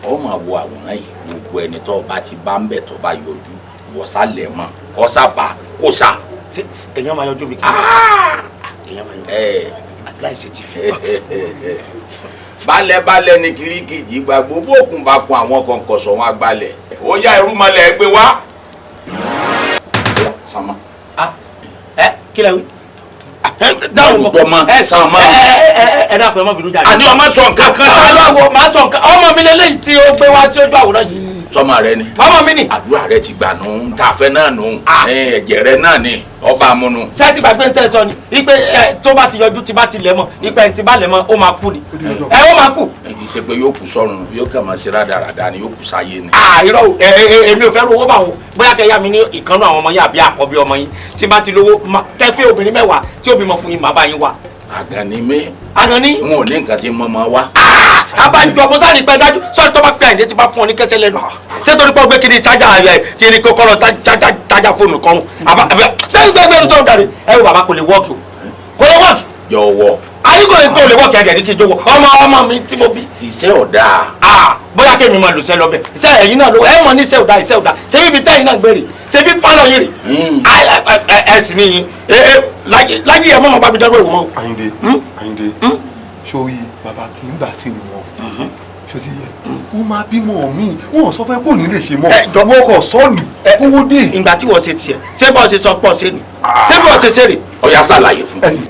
Ọ máa wo àwòrán yìí, gbogbo ẹni tó bá ti bá ń bẹ̀ tó bá yọjú wọ́sálẹ̀ mọ́ kọ́sàbà kóṣà. Ṣé èèyàn máa yọjú mi kí èèyàn máa yọjú ẹ láìsí ti fi. Balẹ̀ balẹ̀ ní kirikiji gbàgbó bókun bá kun àwọn kọ̀ǹkọ̀sọ̀ wọn agbalẹ̀. Ó yá, irúmọlẹ̀, gbé wá. Sànmọ́. Ẹ kí lẹ wí? Dáhùn tọmọ Ẹ sànmọ́. Ẹ ẹ ẹ dákun, ẹ má bínú jáde. Àní ọmọ sọ nǹkan kan. Tá ló wọ máa sọ nǹkan? Ọmọ mi lélẹ́yìí tí ó gbé wá tí ó ju àwòrán yìí. Sọmọ rẹ ni. Ọmọ mi ni. Àdúrà rẹ ti gbà nù, tá a fẹ́ náà nù, ẹ̀jẹ̀ rẹ náà ni ọba amúnú. Sẹ́ẹ̀tì gbàgbé ń tẹ́ sọ ni ipe ẹ tó bá ti yọjú, tí bá ti lẹ̀ mọ́, ipe ẹni tí bá lẹ̀ mọ́, ó máa kú ni, ẹ ó máa kú. Kì í ṣe pé yóò kú sọ́run, yóò kàn máa ṣe rádaràda ni, yóò kú sáyé ni. Irọ́ o, ẹ ẹ èmi ò fẹ́ ru owó bá wọn. Bóyá kẹ́ yá mi ní ìkànnú àwọn ọmọ yín àbí àkọ́bí ọmọ yín, tí n bá ti lówó kẹ́ fẹ́ obìnrin 10 tí ó bímọ fún yín, màá bá yín wá. Àgànní mi. Àgànní. N ò ní nǹkan tí mo máa wá. Abájọ mo sáré pẹ́ dájú sọ́ọ́ tó bá pẹ́ àyìndé tí bá fún ọ ní kẹsẹ̀ lẹ́nu. Ṣé torí pé ọgbẹ́ kiri chájà ẹ̀ kiri kọ́kọ́rọ́ chájà fóònù kọrùn àbá gbẹ́gbẹ́gbẹ́ sọ̀rọ̀ dàrí. Ẹ wo bàbá, kò lè wọ́ọ̀kì o, kò lè wọ́ọ̀kì. Jọ̀wọ́. Àyíkò kò lè wọ́ọ̀kì, ẹ̀jẹ̀ ní kí n jọ̀wọ́ ọmọ ọmọ mi tí mo bí. Iṣẹ́ ọ̀dà. Bóyá kémi máa lùsẹ́ lọ bẹ̀ iṣẹ́ ẹ̀yin náà ló ẹ mọ̀ ní iṣẹ́ ọ̀dà, iṣẹ́ ọ̀dà. Ṣé bíbi tẹ́yìn náà gbèrè, ṣé bí pálọ̀ yìí rè ẹ sì ní yín láyé ẹ mọ̀ mọ́ bá mi dárò ìwọ̀n o. Àyìndé, Àyìndé, sórí bàbá kì í gbà tí wọn ṣó ti yẹ, wọn máa bímọ mi, wọn sọ fẹ́ kó ní lè ṣe mọ́, wọn kò sọ́ọ̀nù kówó dé. Ìgbà tí wọ́n ṣe tiẹ̀, ṣé bọ́ọ̀ ṣe sọ pọ̀ ṣe ni, ṣé bọ́ọ̀ ṣe ṣe rè? Ọ̀yá, ṣàlàyé fún.